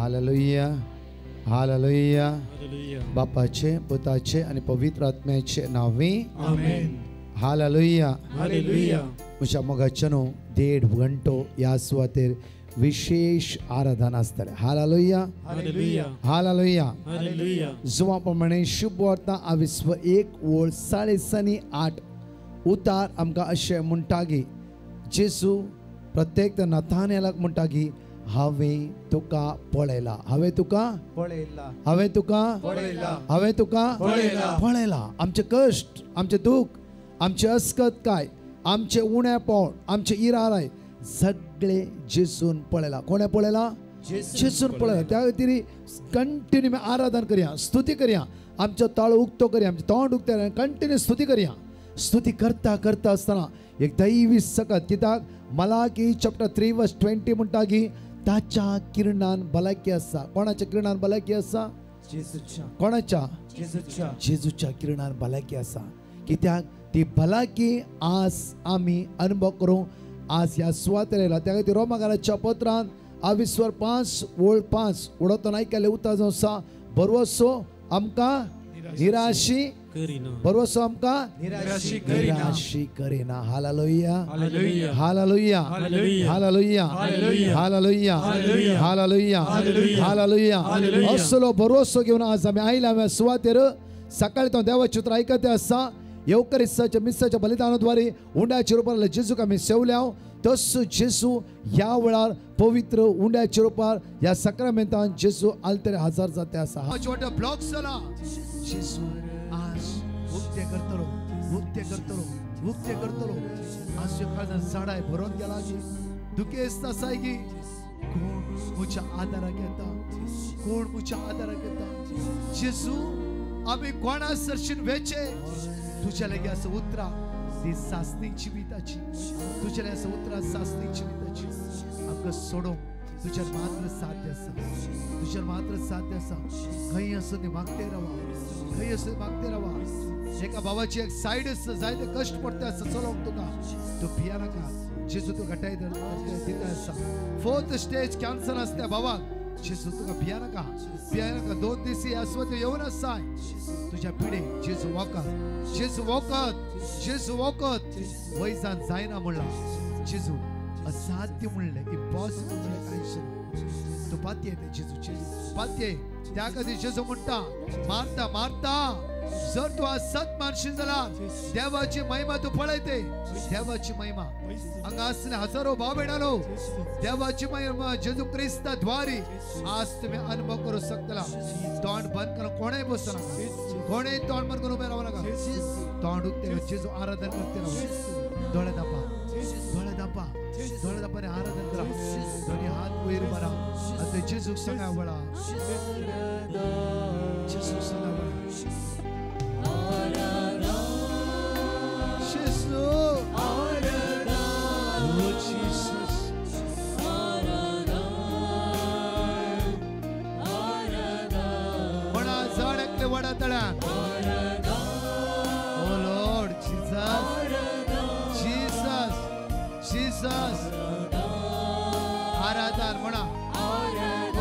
Hallelujah, hallelujah. बापाचे, पुताचे आनी पवित्र आत्म्याचे नांवी आमेन. Hallelujah, hallelujah. म्हज्या मोगाच्यानो, 1.5 घंटो ह्या सुवातेर विशेष आराधना आसतलें. Hallelujah, hallelujah, hallelujah, hallelujah. जुवा प्रमाणे शुभ वार्ता आविस्व 1 ओळ 8.5 उतार आमकां अशें म्हणटा की जेजू प्रत्येक नथानेलाक म्हणटा की हांवें तुका पळयला, हांवें तुका पळयला, हांवें तुका पळयला, हांवें तुका पळयला. पळयला. आमचें कश्ट, आमचें दूख, आमचें अस्कत काय, आमचें उणेपण, आमचें इराराय सगळे जेजून पळयला. कोणें पळयला? जेजून पळयला. त्या खातीर कंटिन्यू आराधन करया, स्तुती करया, आमचो ताळो उक्तो करया, आमचें तोंड उक्तें, कंटिन्यू स्तुती करया. स्तुती करता करता आसतना एक दैवी सकत, कित्याक मलाकी चॅप्टर 3 वर्स 20 म्हणटा की ताच्या किरणान भलायकी आसा. कोणाच्या किरणान भलायकी आसा? कोणाच्या? जेजूच्या किरणान भलायकी आसा. कित्याक ती भलायकी आज आमी अनुभव करूं आज ह्या सुवातेर आयला. त्या खातीर रोमाकाराच्या पत्रान आविस्वर 5 ओळ 5 उडोतना आयकल्लें उतर जावन आसा, भरवसो आमकां निराशी, भरवसो आमकां निराशी करिना. Hallelujah, hallelujah, hallelujah, hallelujah, hallelujah, hallelujah. असलो भरवसो घेवन आज आमी आयला ह्या सुवातेर. सकाळी तो देवाचें उतर आयकते आसा. येवकरिस्ताच्या मिसाच्या बलिदानाद्वारे उंड्याच्या रुपार जेजूक आमी सेवल्या, तसो जेजू ह्या वेळार पवित्र उंड्याच्या रुपार ह्या साक्रामेंतान जेजू आलतरे हजार जाते आसा. ब्लॉक जाला, जेजू आज उक्ते करतलो, उक्ते करतलो, उक्ते करतलो. आज काळजान झाडाय भरून गेला की दुखेस्त आसाय की कोण म्हज्या आदाराक येता, कोण म्हज्या आदाराक येता. जेजू आमी कोणा सरशीन वेचे तुज्या लागीं आसा उतरां ती सासणी जिविताची, तुज्या लागीं आसा उतरां सासणी जिविताची. आमकां सोडोवंक तुज्यार मात्र साध्य आसा, तुज्यार मात्र साध्य आसा. खंय आसूं ती मागते रावा, खंय आसूं मागते रावा. एका भावाची एक सायड आसता, जायते कश्ट पडटा आसता चलोवंक तुका, तूं भिया नाका. जेजू तुका घटाय दिता आसा. 4th stage cancer आसता भावाक, जेजू तुका भिया नाका, भिया नाका. 2 दीस ह्या सुवातेर येवन आसाय तुज्या पिडे जेजू वखद, जेजू वखद, जेजू वखद. वैजान जायना म्हणला जेजू, असाध्य म्हणलें, इम्पॉसिबल म्हणलें कांयच ना. तूं पातये तें जेजूचेर पातये. त्या खातीर जेजू म्हणटा, मारता मारता जर तूं आज सत मानशील जाल्यार देवाची महिमा तूं पळयते. देवाची महिमा हांगा आसले हजारो भाव भयणांनो, देवाची महिमा जेजू क्रिस्ता द्वारी आज तुमी अनुभव करूं शकतला. तोंड बंद करून कोणेय बसना, कोणेय तोंड बंद करून उबें रावं नाका. तोंड उक्तें जेजू आराधन करते राव. दोळे दापा, दोळे दापा, दोळे दापा आनी आराधन करा. दोनी हात वयर मारा आनी जेजूक सांगा वळा, जेजूक सांगा वळा. जेजू, Oh Jesus. म्हणा जड एकले वडा तळ्यान. Oh Lord Jesus, Jesus, Jesus. आराधन म्हणा,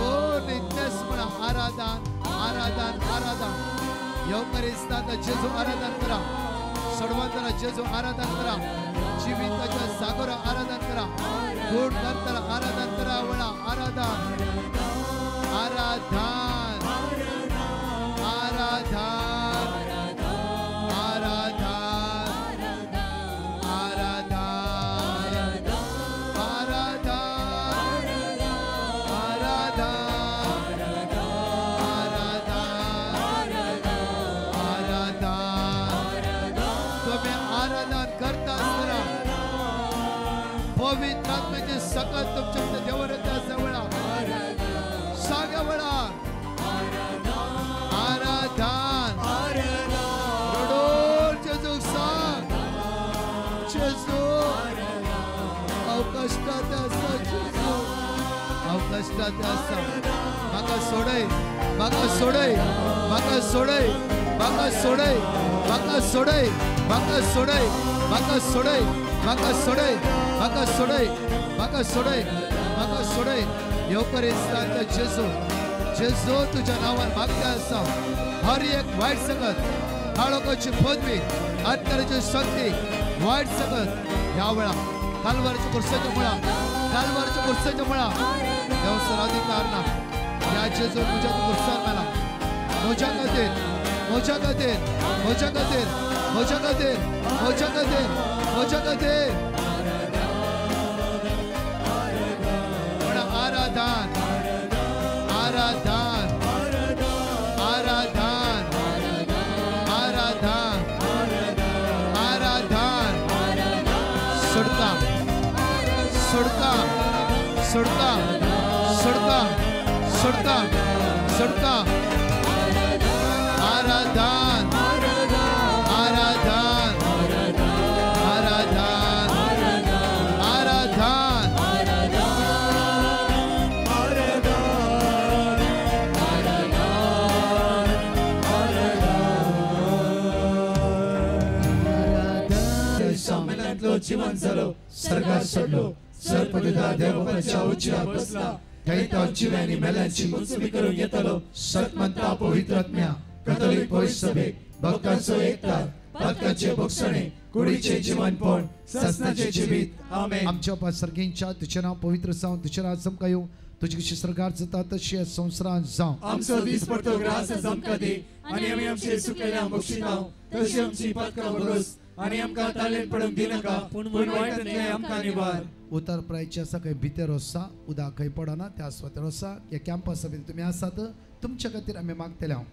ओ नित्यस म्हणा, आराधन, आराधन, आराधन. येवकरिस्तांत जेजू आराधन करा, सर्वांना जेजू आराधन करा, जिविताच्या सागर आराधन करा, गुण करताना आराधन करा. वळा आराधन, आराधन, आराधन, आराधन, आराधन, आराधन, आराधन, आराधन, आराधन. तुम्ही आराधन करता असताना पवित्र आत्म्याचे सकत तुमच्या देवर वेळा सांगा वेळा आराधन. रडून जेजूक सांग, जेजू हांव कश्टांत आसा, जेजू हांव कश्टांत आसा, म्हाका सोडय, म्हाका सोडय, म्हाका सोडय, म्हाका सोडय, म्हाका सोडय, म्हाका सोडय, म्हाका सोडय, म्हाका सोडय, म्हाका सोडय, म्हाका सोडय, म्हाका सोडय, येवकरिस्तांत जेजू जेजू तुझ्या नांवान मागता आसा हर एक वायट सकत काळोखाची पदवी अंतराची शक्ती वायट सकत ह्या वेळा कालवारच्या कुर्साच्या मुळा कालवारच्या कुर्साच्या मुळा देवसर अधिकार ना ह्या जेजू तुझ्या कुर्सार मेला म्हज्या खातीर म्हज्या खातीर म्हज्या खातीर म्हज्या खातीर म्हज्या खातीर म्हज्या खातीर आराधन आराधन आराधन आराधन आराधन सुडका सुडका सुडका सुडका सुडका सुडका आराधन आराधन आराधन आराधन जीवन जालो स्वर्गात सोडलो सरपतिता देवबापाच्या उजव्या बसला थंय तो जिव्यांनी मेल्यांची मुंचमी करूंक येतलो सतमंता पवित्र आत्म्या कथोलीक पवित्र सभेक भक्तांचो एकता पातकाचे भोगसणे कुडीचे जीवनपण ससनाचे जिवीत आमेन. आमच्या बापा सर्गींच्या तुझें नांव पवित्र जावं तुझें राज आमकां येवं तुजी कशी स्वर्गार जाता तशी संवसारांत जावं. आमचो दीस पडतो ग्रास आमकां दी आनी आमी आमचे चुकलेल्या बक्षितांव तशी आमची पातकां भोगस आनी आमकां तालेन पडूंक दिनाका पूण वायटांतलें आमकां निवार. उतर प्रायचे आसा खंय भितर आसा उदक खंय पडना त्या सुवातेर आसा ह्या कॅम्पसा भितर तुमी आसात तुमच्या खातीर आमी मागतले हांव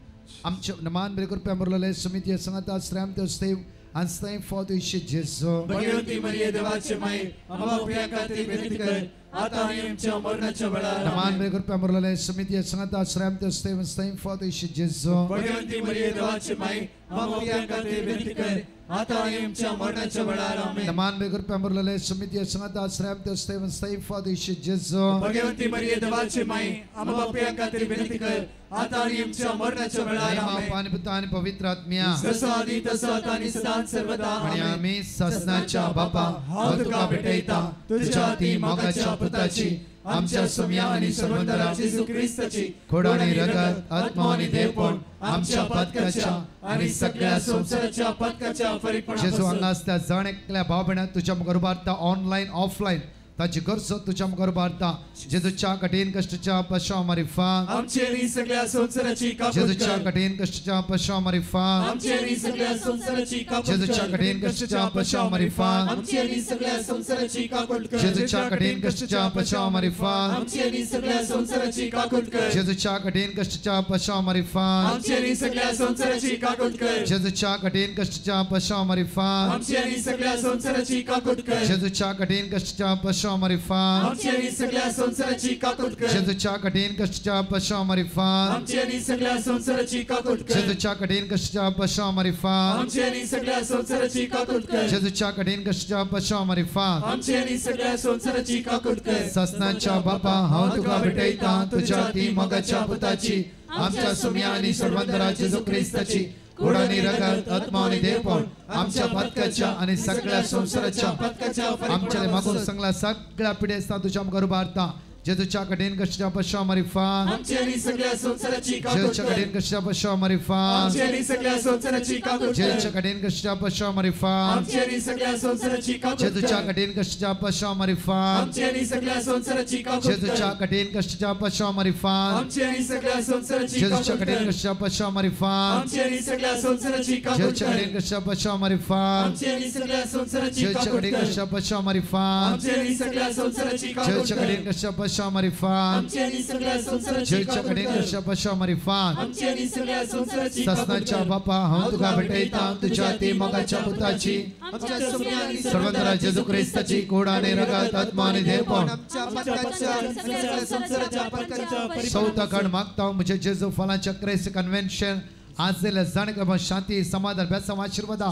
आमचे मान बरे कृपया मुरलेले समिती सांगता श्रम देव आनी थंय फॉत जेजू भगवती मरिये देवाचे माये आम्हा पाप्यां खातीर विनंती कर आता आनी आमच्या मरणाच्या वेळार. मान बरे कृपया मुरलेले समिती सांगता श्रम देव थंय फॉत जेजू भगवती मरिये देवाचे माये आम्हा पाप्यां खातीर विनंती कर आता आनी आमच्या मरणाच्या वेळार. आमेन. मान बरे कृपया मुरलेले समिती सांगता श्रम देव थंय फॉत जेजू भगवती मरिये देवाचे माये आम्हा पाप्यां खातीर विनंती कर आता आनी आमच्या मरणाच्या वेळार. आमेन. पाणी पुता आणि पवित्र आत्म्या जसो आदी तसो आता आनी सदां सर्वदा. आणि आम्ही ससनाच्या बापा हांव तुका भेटयता तुझ्या ती मोगाच्या पुताची आमच्या सुम्या आणि सर्वंतरा जेजू क्रिस्ताची खोड आणि रगत आत्मा आणि देवपण आमच्या पातकाच्या आणि सगळ्या संसाराच्या पातकाच्या जेजू हांगा आसता जण एकल्या भाव भयणां तुझ्या मुखार उबारता ऑनलायन ऑफलायन ताची गरज तुझ्या मुखार उबारता जेजूच्या कठीण कष्टाच्या पशा मारिफा आमचे आनी सगळ्या संसाराची जेजूच्या कठीण कष्टाच्या पशा मारिफा आमचे आनी सगळ्या संसाराची जेजूच्या कठीण कष्टाच्या पशा मारिफा आमचे आनी सगळ्या संसाराची काकूट कर जेजूच्या कठीण कष्टाच्या पशा मारिफा आमचे आनी सगळ्या संसाराची काकूट कर जेजूच्या कठीण कष्टाच्या पशा मारिफा आमचे आनी सगळ्या संसाराची काकूट कर जेजूच्या कठीण कष्टाच्या पशा मारिफा आमचे आनी सगळ्या संसाराची काकूट कर जेजूच्या कठीण कष्टाच्या पशा मारिफा आमचे आनी सगळ्या संसाराची काकूट कर जेजूच्या कठीण कष्टाच्या पशा मारिफा आमचे आनी सगळ्या संसाराची काकूट कर जेजूच्या कठीण कष्टाच्या पशा मारिफा आमचे आनी सगळ्या संसाराची काकूट कर जेजूच्या कठीण कष्टाच्या पशा मारिफा आमचे आनी सगळ्या संसाराची काकूट कर. ससनाच्या बापा हांव तुका भेटयता तुझ्या ती मोगाच्या पुताची आमच्या सुम्या आणि सर्वंतरा जेजू क्रिस्ताची खोड आणि रगत आत्मा आणि देवपण आमच्या पातकाच्या आणि सगळ्या संसाराच्या पातकाच्या आमच्या मागून सांगला सगळ्या पिढ्या तुझ्या मुखार उबारता जेजूच्या कठीण कष्टाच्या पशा मारिफा आमचे आनी सगळ्या संसाराची काकूट जेजूच्या कठीण कष्टाच्या पशा मारिफा आमचे आनी सगळ्या संसाराची काकूट जेजूच्या कठीण कष्टाच्या पशा मारिफा आमचे आनी सगळ्या संसाराची काकूट जेजूच्या कठीण कष्टाच्या पशा मारिफा आमचे आनी सगळ्या संसाराची काकूट जेजूच्या कठीण कष्टाच्या पशा मारिफा आमचे आनी सगळ्या संसाराची जेजूच्या कठीण कष्टाच्या पशा मारिफा आमचे आनी सगळ्या संसाराची काकूट जेजूच्या कठीण कष्टाच्या पशा मारिफा आमचे आनी सगळ्या संसाराची जेजूच्या कठीण कष्टाच्या पशा मारिफा आमचे आनी सगळ्या संसाराची काकूट जेजूच्या कठीण कष्टाच्या पशा मारिफा आमचे आनी सगळ्या संसाराची जेजूच्या कठीण कष्टाच्या पशा मारिफा आमचे आनी सगळ्या संसाराची ससनाच्या बापा हांव तुका भेटयता तुझ्या ती मोगाच्या पुताची आमच्या सुम्या आणि सर्वंतरा जेजू क्रिस्ताची खोड आणि रगत आत्मा आणि देवपण आमच्या पातकाच्या सगळ्या संसाराच्या पातकाच्या चौथा खंड मागता म्हणजे जेजू फलांच्या क्रिस्त कन्व्हेन्शन आज जाण शांती समाधान बेसांव आशीर्वादा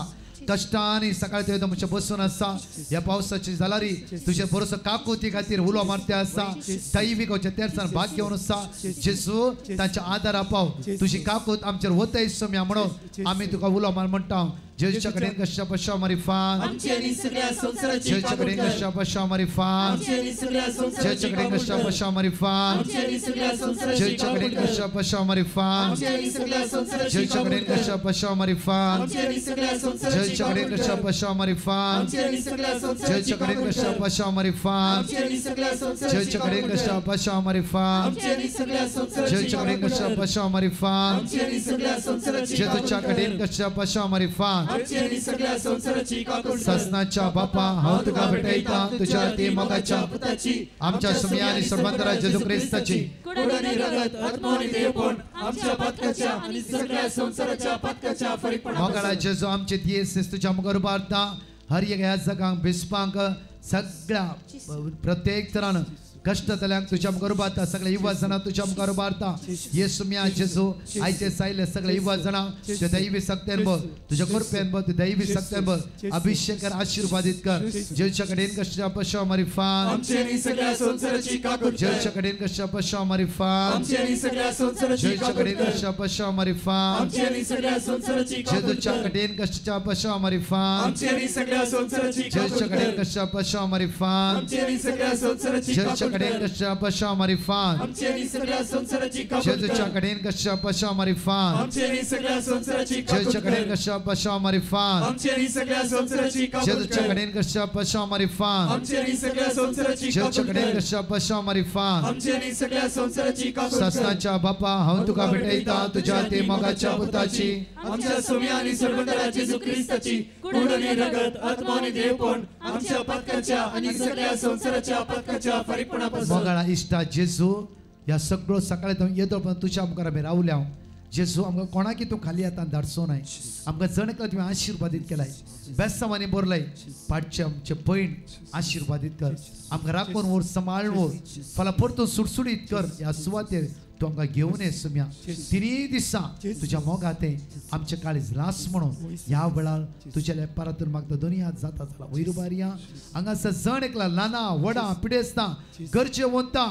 कष्टांनी सकाळी ते तुमच्या बसून आसा ह्या पावसाची जालारी तुझे भरोसो काकुती खातीर उलो मारते आसा दैवीक तेरसान भाग घेवन आसा जेजू तांच्या आदारा पाव तुजी काकूत आमचेर वतय सम्या म्हणून आमी तुका उलो मार म्हणटा. जेजूच्या कडेन कश्या पशा मारिफान जेजूच्या कडेन कश्या पशा मारिफान जेजूच्या कडेन कश्या पशा मारिफान जेजूच्या कडेन कश्या पशा मारिफान जेजूच्या कडेन कश्या पशा मारिफान जेजूच्या कडेन कश्या पशा मारिफान जेजूच्या कडेन कश्या पशा मारिफान जेजूच्या कडेन कश्या पशा मारिफान जेजूच्या कडेन कश्या पशा मारिफान जेजूच्या कडेन कश्या पशा मारिफान ससनाच्या बापा हांव तुका भेटयता तुझ्या ते मोगाच्या आमच्या सुम्या आणि सर्वांतरा जेजू क्रिस्ताची मोगाळा जेजू आमचे दियेस तुझ्या मुखार उबारता हर एक ह्या जगांक बिस्पांक सगळ्या प्रत्येक तरान कष्ट जाल्यांक तुझ्या मुखार उबारता सगळे युवा जाणां तुझ्या मुखार उबारता येसू म्या जेजू आयचे सायले सगळे युवा जाणां तुझ्या दैवी शक्तेन भर तुझ्या कृपेन भर तुझ्या दैवी शक्तेन भर अभिषेक कर आशीर्वादित कर जेजूच्या कडेन कश्या पशा मारिफान जेजूच्या कडेन कश्या पशा मारिफान जेजूच्या कडेन कश्या पशा मारिफान जेजूच्या कडेन कश्या पशा मारिफान जेजूच्या कडेन कश्या पशा मारिफान जेजूच्या कडेन कश्या पशा मारिफान जेजूच्या कडेन कश्या पशा मारिफान जेजूच्या कडेन कश्या पशा मारिफान जेजूच्या कडेन कश्या पशा मारिफान जेजूच्या कडेन कश्या पशा मारिफान ससनाच्या बापा हांव तुका भेटयता तुझ्या ते मोगाच्या पुताची आमच्या सुम्या आणि सर्वंतरा जेजू क्रिस्ताची कूड आणि रगत आत्मा आणि देवपण आमच्या पातकाच्या आणि सगळ्या संसाराच्या पातकाच्या फारीकपणापासून. मोगाळा इश्टा जेजू ह्या सगळो सकाळी तूं येतो पण तुझ्या मुखार आमी रावल्या जेजू आमकां कोणाकी तूं खाली आतां धाडचो नाय आमकां जण एकला तुवें आशिर्वादीत केलाय बेसांवांनी भरलाय पाटचे आमचे भयण आशिर्वादीत कर आमकां राखून व्हर सांबाळून व्हर फाल्यां परतून सुडसुडीत कर ह्या सुवातेर तूं आमकां घेवन ये सुम्या तिनूय दिसां तुज्या मोगाते आमचे काळीज लास म्हणून ह्या वेळार तुज्या लेपारातून मागता दोनूय हात जाता जाला वयर उबारया हांगासर जण एकला ल्हाना व्हडा पिडेस्तां गरजे वंता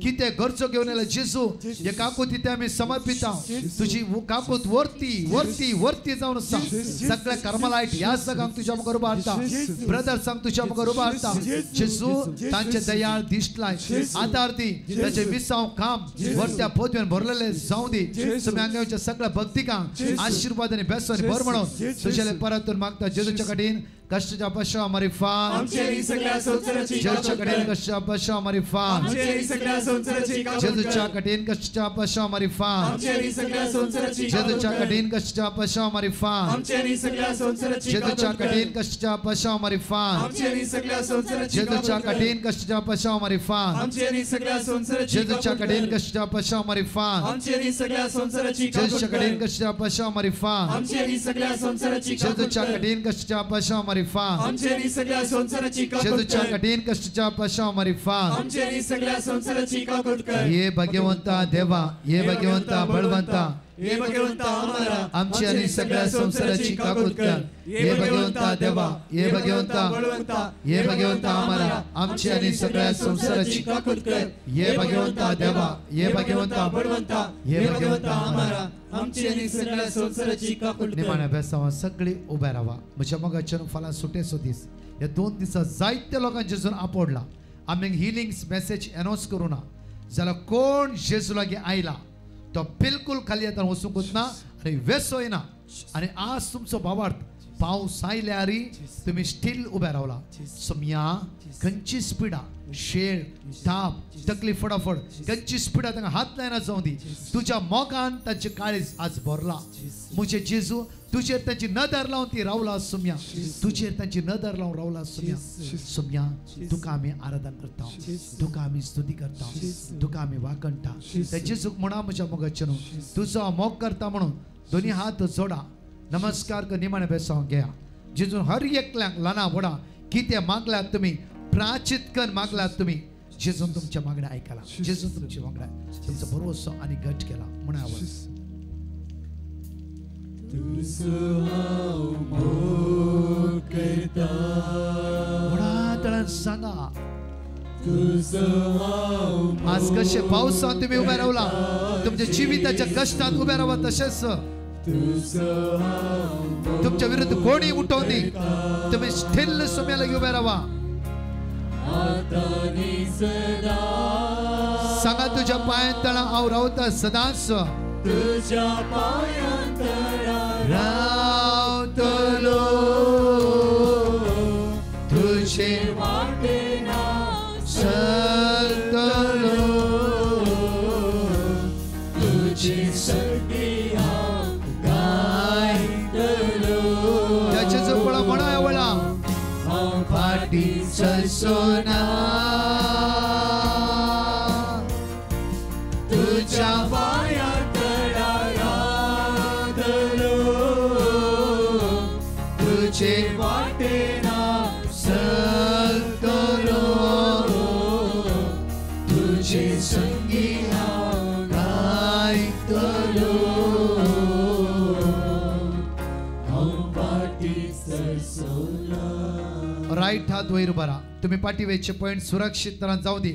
कितें गरजो घेवन येयला जेजू हे काकूत ते आमी समर्पिता तुजी काकूत वरती वरती वरती जावन आसा सगळ्या कर्मलायट ह्या सगळ्यांक तुज्या मुखार उबारता ब्रदर्सांक तुज्या मुखार उबारता जेजू तांचे दयाळ दिश्ट लाय आदार दी ताचे विसाव काम वरत्या पदवेन भरलेले जावं दी तुमी हांगाच्या सगळ्या भक्तिकांक आशिर्वाद आनी बेसो आनी भर म्हणून तुज्या परतून मागता जेजूच्या कडेन कश्टाच्या पशा मारिफान जेजूच्या कडेन कश्टाच्या पशा मारिफान जेजूच्या कडेन कश्टाच्या पशा मारिफान जेजूच्या कडेन कश्टाच्या पशा मारिफान जेजूच्या कडेन कश्टाच्या पशा मारिफान जेजूच्या कडेन कश्टाच्या पशा मारिफान जेजूच्या कडेन कश्टाच्या पशा मारिफान जेजूच्या कडेन कश्टाच्या पशा मारिफान जेजूच्या कडेन कश्टाच्या पशा मारिफान जेजूच्या कठीण कष्टाच्या पशा मारिफान ये भगवंता देवा ये भगवंता बळवंता आमची आणि सगळ्या संसाराची काकूत कर हे भगवंता देवा हे भगवंता हे भगवंता आम्हाला आमची आणि सगळ्या संसाराची काकूत कर हे भगवंता देवा हे भगवंता बळवंता हे भगवंता आम्हाला आमची आणि सगळ्या संसाराची काकूत कर. निमाण्या बेसावा सगळी उभे राहा म्हज्या मोगाच्या फाल्यां सुटेचो दीस ह्या 2 दिसां जायत्या लोकांक जेजून आपडला आमी हिलिंग्स मेसेज अनावन्स करूं ना जाल्यार कोण जेजू लागीं आयला तो बिलकुल खाली येता वचूंकच ना आनी वेसोय ना. आनी आज तुमचो भावार्थ पावस आयल्यार तुमी स्टील उबे रावला सम्या खंयची स्पिडा शेळ ताप तकली फटाफट खंयची स्पिडा तांकां हात लायना जावं दी तुज्या मोगान तांचे काळीज आज भरला म्हजे जेजू तुजेर तांची नदर लावन ती रावला सुम्या तुजेर तांची नदर लावन रावला सुम्या सुम्या तुका आमी आराधन करता तुका आमी स्तुती करता तुका आमी वाकणटा त्या जेजूक म्हणा म्हज्या मोगाचें न्हू तुजो मोग करता म्हणून दोनी हात जोडा नमस्कार कर निमाणे बेसांव घेया जेजून हर एकल्यांक ल्हाना व्हडा कितें मागल्यात तुमी प्राचित कर मागल्यात तुमी जेजून तुमच्या मागण्या आयकला जेजून तुमच्या मागण्या तुमचो भरवसो आनी घट केला म्हणा आवड सांगा आज कशे पावसांत तुम्ही उभे रावला तुमच्या जिविताच्या कष्टात उभे रावा तशेंच तुजो हांव तुमच्या विरुद्ध कोणी उठोवं दी, तुम्ही स्थिर सोम्याला उभे राहा. सांगा तुझ्या पायांतळा हांव रावता सदांच, तुझ्या पायांतळा रावतलो, तुझे वाटेन चलतलो, तुझी सगळी हांव गायतलो. त्याचे जोपळा म्हणा वळा हांव फाटी सरसोना, तुझ्या पायांतळा रावतलो, तुझे वाटेन चलतलो, तुझे संगी हांव गायतलो. हांव फाटी सरसोना. राईट हात वयर भरा. तुम्ही पाठीवेचे पॉईंट सुरक्षित जाऊ दे.